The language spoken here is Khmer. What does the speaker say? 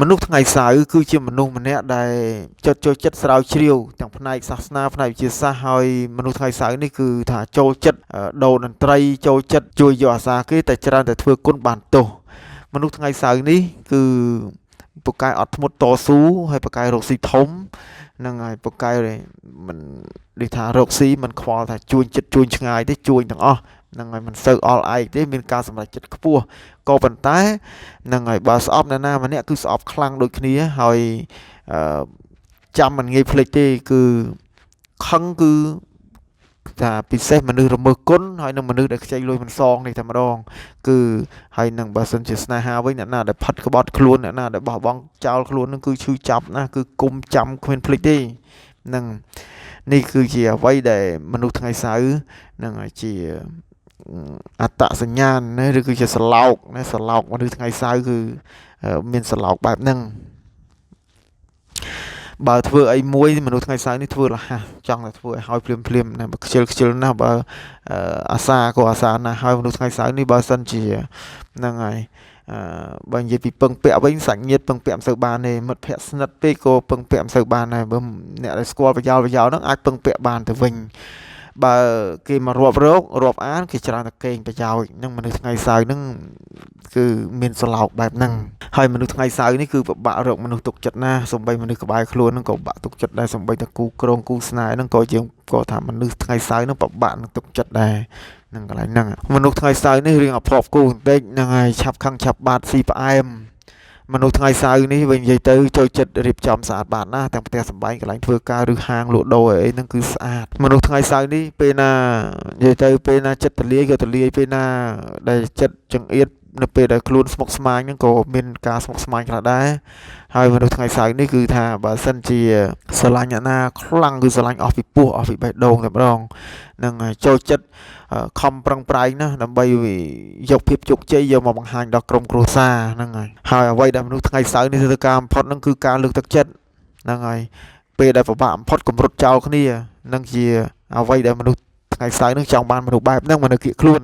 មនុស្សថ្ងៃសៅរ៍គឺជាមនុស្សម្នាក់ដែលចិត្តចូលចិត្តស្រាវជ្រាវទាំងផ្នែកសាសនាផ្នែកវិទ្យាសាស្ត្រហើយមនុស្សថ្ងៃសៅរ៍នេះគឺថាចូលចិត្តដូរតន្ត្រីចូលចិត្តជួយយកអាសាគេតែច្រើនតែធ្វើគុណបានទោសមនុស្សថ្ងៃសៅរ៍នេះគឺពូកែអត់ធ្មត់តស៊ូហើយពូកែរកស៊ីធំហ្នឹងហើយពូកែមិនដូចថារកស៊ីមិនខ្វល់ថាជួញចិត្តជួញឆ្ងាយទេជួញទាំងអស់ហ្នឹងហើយមិនសូវអល់ឯកទេមានការសម្រេចចិត្តខ្ពស់ក៏ប៉ុន្តែហ្នឹងហើយបើស្អប់អ្នកណាម្នាក់គឺស្អប់ខ្លាំងដូចគ្នាហើយអឺចាំមិនងាយភ្លេចទេគឺខឹងគឺថាពិសេសមនុស្សរមិលគុណហើយនឹងមនុស្សដែលខ្ចីលុយមិនសងនេះតែម្ដងគឺហើយនឹងបើសិនជាស្នេហាវិញអ្នកណាដែលផិតក្បត់ខ្លួនអ្នកណាដែលបោះបង់ចោលខ្លួននឹងគឺឈឺចាប់ណាស់គឺគុំចាំគ្មានភ្លេចទេនឹងនេះគឺជាអ្វីដែលមនុស្សថ្ងៃសៅរ៍នឹងជាអត្តសញ្ញាណណាឬគឺជាសឡោកណាសឡោកមនុស្សថ្ងៃសៅរ៍គឺមានសឡោកបែបហ្នឹងបើធ្វើអីមួយមនុស្សថ្ងៃសៅរ៍នេះធ្វើលះចង់តែធ្វើឲ្យហើយភ្លាមភ្លាមណាបើខ្ជិលខ្ជិលណាស់បើអាសាក៏អាសាណាស់ហើយមនុស្សថ្ងៃសៅរ៍នេះបើសិនជាហ្នឹងហើយអឺបើនិយាយពីពឹងពាក់វិញសាច់ញាតិពឹងពាក់មិនសូវបានទេមិត្តភ័ក្តិស្និទ្ធពេកក៏ពឹងពាក់មិនសូវបានដែរបើអ្នកដែលស្គាល់ប្រយោលប្រយោលហ្នឹងអាចពឹងពាក់បានទៅវិញបើគេមករាប់រករាប់អានគេច្រើនតែកេងប្រយោជន៍នឹងមនុស្សថ្ងៃសៅរ៍ហ្នឹងគឺមានសឡោកបែបហ្នឹងហើយមនុស្សថ្ងៃសៅរ៍នេះគឺពិបាករកមនុស្សទុកចិត្តណាស់សំបីមនុស្សក្បែរខ្លួនហ្នឹងក៏ពិបាកទុកចិត្តដែរសំបីតែគូក្រងគូស្នេហ៍ហ្នឹងក៏យើងក៏ថាមនុស្សថ្ងៃសៅរ៍ហ្នឹងពិបាកនឹងទុកចិត្តដែរហ្នឹងកន្លែងហ្នឹងមនុស្សថ្ងៃសៅរ៍នេះរៀងអភ័ព្វគូបន្តិចហ្នឹងហើយឆាប់ខឹងឆាប់បាត់ស៊ីផ្អែមមនុស្សថ្ងៃសៅរ៍នេះវិញនិយាយទៅចូលចិត្តរៀបចំស្អាតបាតណាស់ទាំងផ្ទះសម្បែងកន្លែងធ្វើការឬហាងលក់ដូរអីហ្នឹងគឺស្អាតមនុស្សថ្ងៃសៅរ៍នេះពេលណានិយាយទៅពេលណាចិត្តទលាយក៏ទលាយពេលណាដែលចិត្តចង្អៀតនៅពេលដែលខ្លួនស្មុគស្មាញហ្នឹងក៏មានការស្មុគស្មាញខ្លះដែរហើយមនុស្សថ្ងៃសៅរ៍នេះគឺថាបើសិនជាស្រឡាញ់អ្នកណាខ្លាំងគឺស្រឡាញ់អស់ពីពោះអស់ពីបេះដូងតែម្ដងហ្នឹងហើយចូលចិត្តខំប្រឹងប្រែងណាស់ដើម្បីយកភាពជោគជ័យយកមកបង្ហាញដល់ក្រុមគ្រួសារហ្នឹងហើយហើយអ្វីដែលមនុស្សថ្ងៃសៅរ៍នេះធ្វើការបំផុតហ្នឹងគឺការលើកទឹកចិត្តហ្នឹងហើយពេលដែលពិបាកបំផុតកម្រុតចោលគ្នានឹងជាអ្វីដែលមនុស្សថ្ងៃសៅរ៍នេះចង់បានមនុស្សបែបហ្នឹងមនុស្សគៀកខ្លួន។